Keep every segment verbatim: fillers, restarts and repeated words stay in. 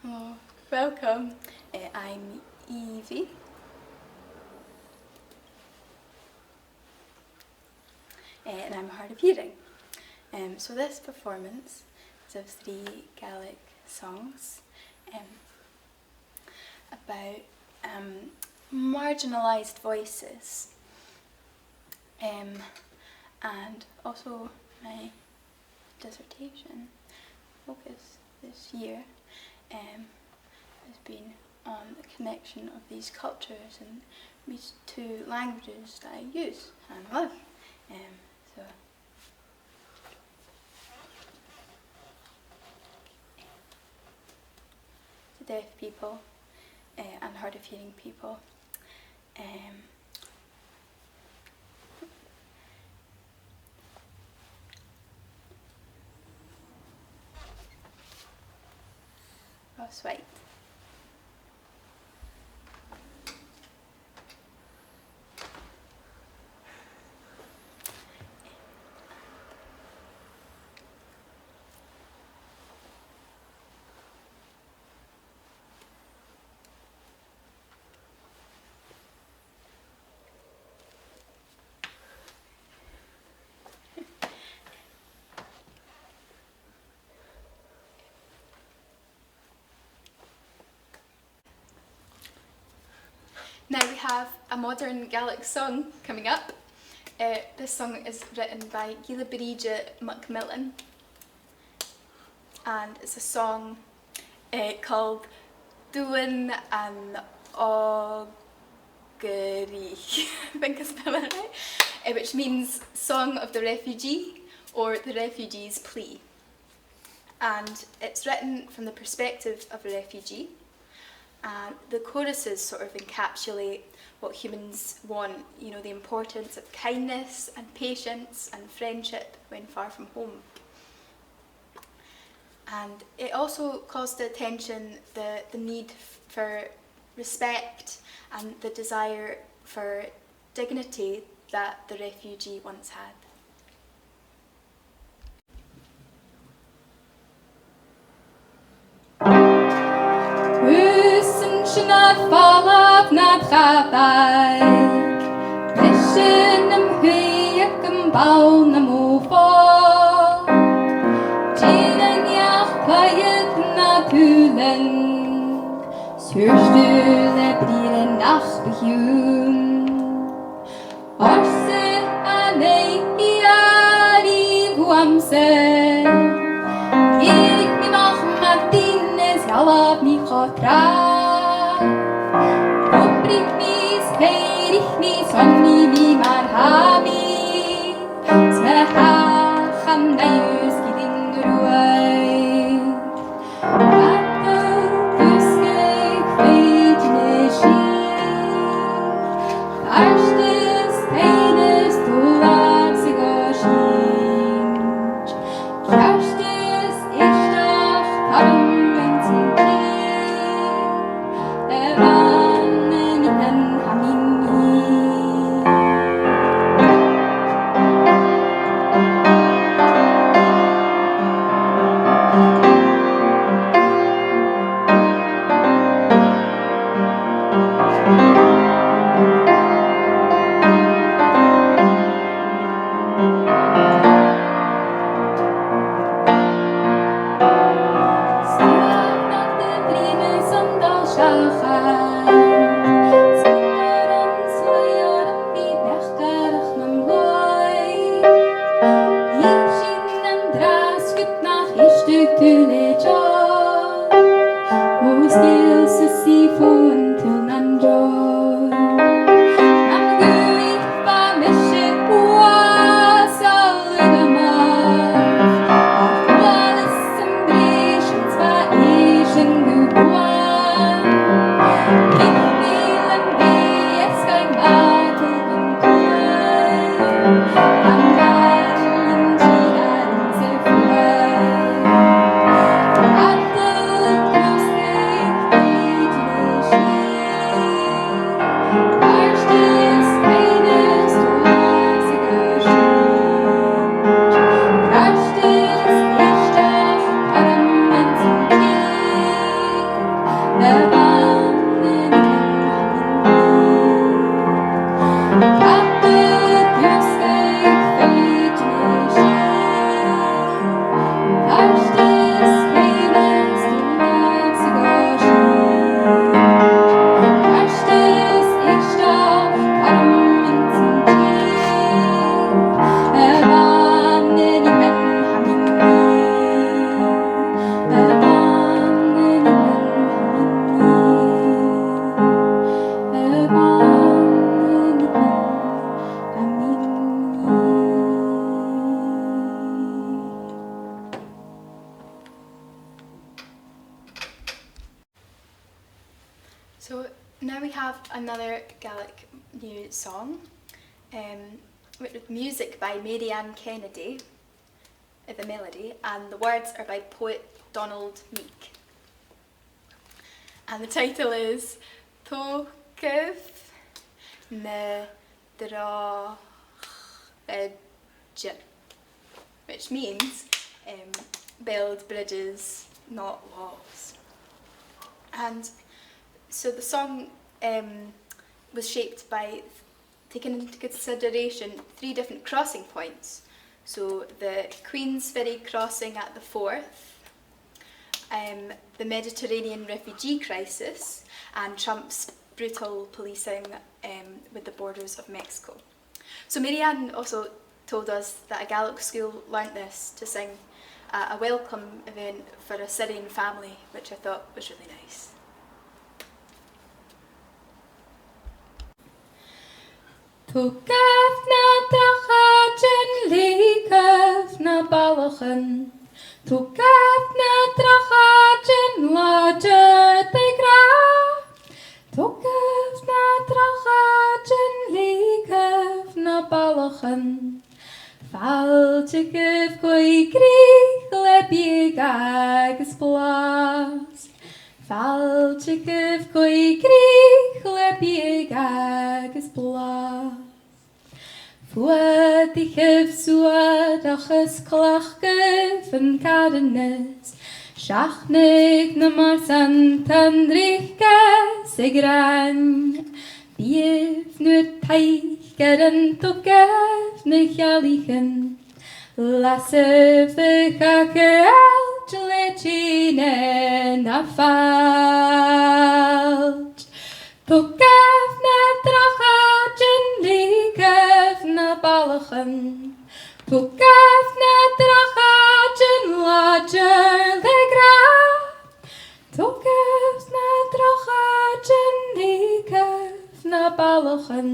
Hello, welcome. Uh, I'm Evie. Uh, and I'm hard of hearing. Um, so this performance is of three Gaelic songs, um, about, um, marginalised voices. Um, and also my dissertation focus this year, um, has been on the connection of these cultures and these two languages that I use and love. Um, so to deaf people, uh, and hard of hearing people. Um, oh, sweet. Now we have a modern Gaelic song coming up. Uh, this song is written by Gille Bríde MacMillan, and it's a song, uh, called Duan an Ògairich, I think I spelled it right, uh, which means Song of the Refugee or the Refugee's Plea. And it's written from the perspective of a refugee. And the choruses sort of encapsulate what humans want, you know, the importance of kindness and patience and friendship when far from home. And it also calls to attention the, the need f-, for respect and the desire for dignity that the refugee once had. Thusa an sin a' falbh nad chabhaig, mise nam shuidhe gam ball nam fòd. Dìreach neach-claidheadh na tùbhlan, 's thuirt tu le briathran nach bu chionn. Orsa an aghaidh a rìgh bhuamsa, dh'èirich mi a-mach mar duine 's dh'fhalbh mi cho tràth. Dh'obraich mi 's dh'èirich mi, sònraich mi mar a tha mi, 's ma tha, chan fhaigh thu sgillinn ruadh. So now we have another Gaelic new song, um, with music by Mary Ann Kennedy, uh, the melody, and the words are by poet Donald Meek. And the title is Togaibh na Drochaid, which means, um, build bridges, not walls. And so the song, um, was shaped by taking into consideration three different crossing points. So the Queensferry crossing at the Forth, um, the Mediterranean refugee crisis, and Trump's brutal policing, um, with the borders of Mexico. So Mary Ann also told us that a Gaelic school learnt this to sing at a welcome event for a Syrian family, which I thought was really nice. Togaibh na drochaidean, leagaibh na ballachan. Togaibh na drochaidean, làidir de ghràdh. Togaibh na drochaidean, leagaibh na ballachan. Fàilteachaibh gu crìch le biadh agus blàths. Fàilteachaibh gu crìch le biadh agus blàths. Fuadaichibh suarach is cleachdaibh an carthannas. Seachnadh na marsan tron riochdachas a ghràin. Bithibh nur taicearan, togaibh na chealgaichean. Lasaibh a' chàch a' fhailt le tighinn na fàilt. Togaibh na drochaidean, leagaibh na ballachan. Togaibh na drochaidean, làidir de ghràdh. Togaibh na drochaidean, leagaibh na ballachan.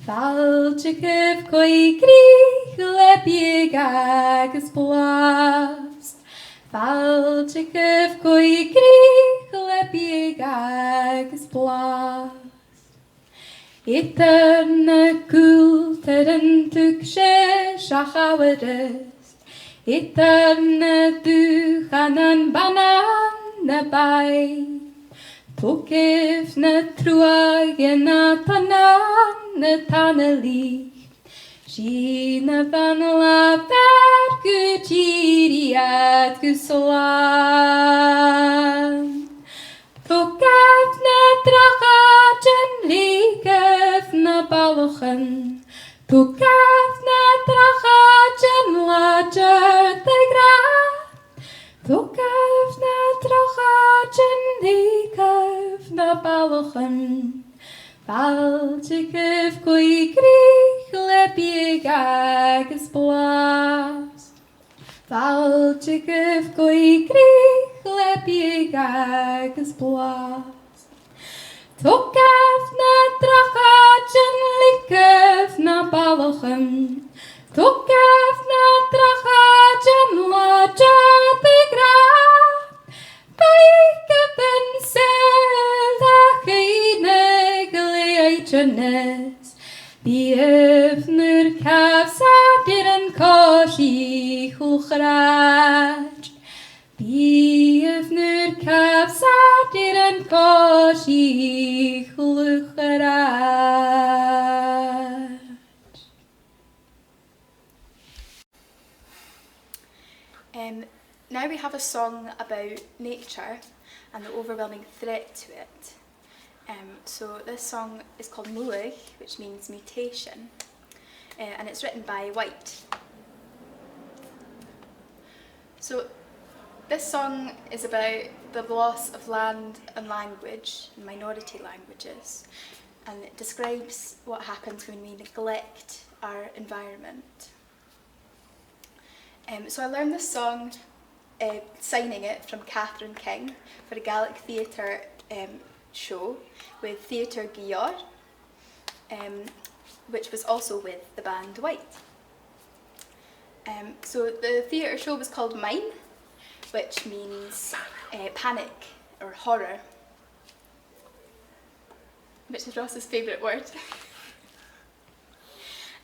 Fàilteachaibh gu crìch le biadh agus blàths. Fàilteachaibh gu crìch le biadh agus blàths. Eadar na cultaran tuigse seach amharas, eadar na dùthchannan bànan na bàidh. Togaibh na truaghan a tha nan tanailidh. Sìnibh an làmh-fheàrr gu tìr iad gu slàn. Togaibh na drochaidean, leagaibh na ballachan. Togaibh na drochaidean, làidir de ghràdh. Togaibh na drochaidean, leagaibh na ballachan. Fàilteachaibh gu crìch le biadh agus blàths. Fàilteachaibh gu crìch le biadh agus blàths. Togaibh na drochaidean, leagaibh na ballachan. Togaibh na drochaidean, làidir de ghràdh. Faic am bean-saoghail a' caoineadh le oidhirpeachas. Bithibh nur cabhsair air an cois-fhìdhleachd. Bithibh nur cabhsair air an cois-fhìdhleachd. Um, now we have a song about nature and the overwhelming threat to it. Um, so this song is called Mulaidh, which means mutation, uh, and it's written by White. So this song is about the loss of land and language, and minority languages, and it describes what happens when we neglect our environment. Um, so I learned this song, uh, signing it from Catherine King for a Gaelic theatre, um, show with Theatre Guyot, um, which was also with the band White. Um, so the theatre show was called Mine, which means, uh, panic or horror. Which is Ross's favourite word.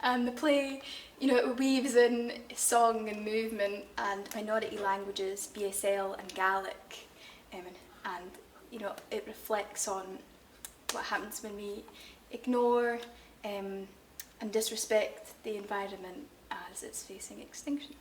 And the play, you know, it weaves in song and movement and minority languages, B S L and Gaelic, um, and, you know, it reflects on what happens when we ignore, um, and disrespect the environment as it's facing extinction.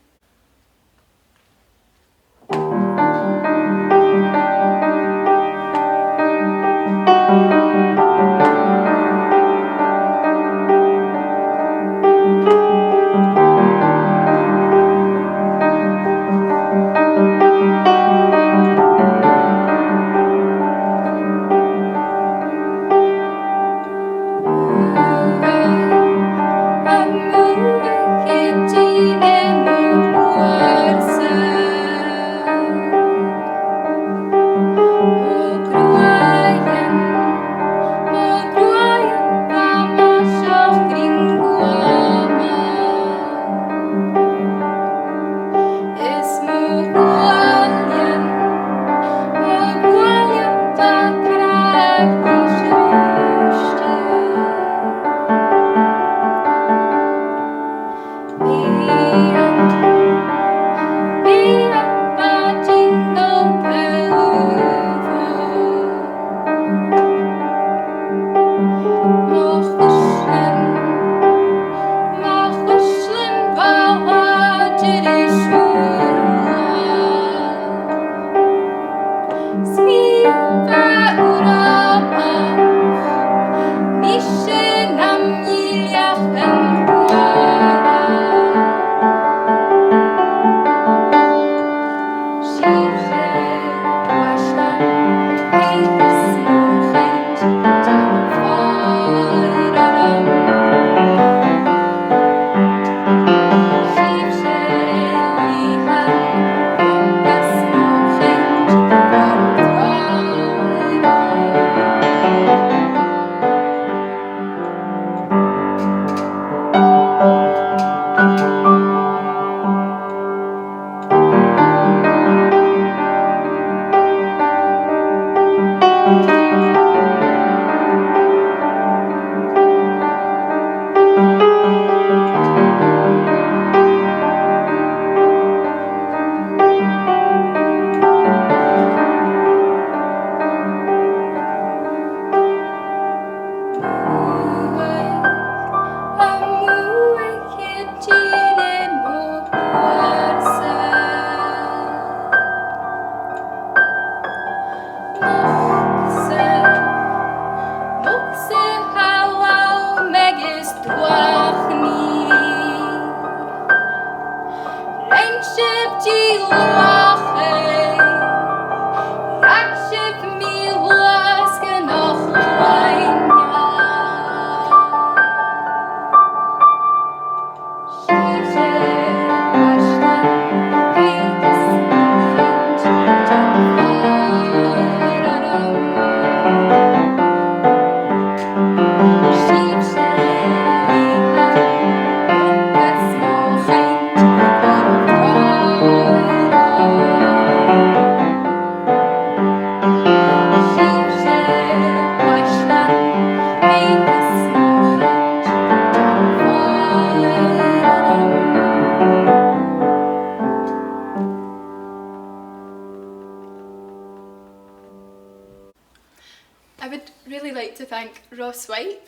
I would really like to thank Ross White,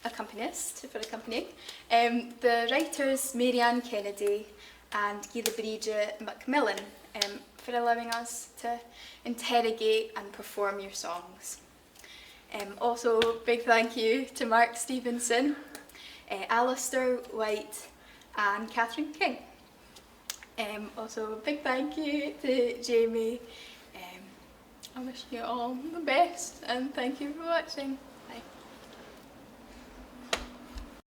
accompanist, for accompanying, um, the writers Mary Ann Kennedy and Gillebride MacMillan, um, for allowing us to interrogate and perform your songs. Um, also, big thank you to Mark Stevenson, uh, Alistair White and Catherine King. Um, also, big thank you to Jamie. Um, I wish you all the best and thank you for watching.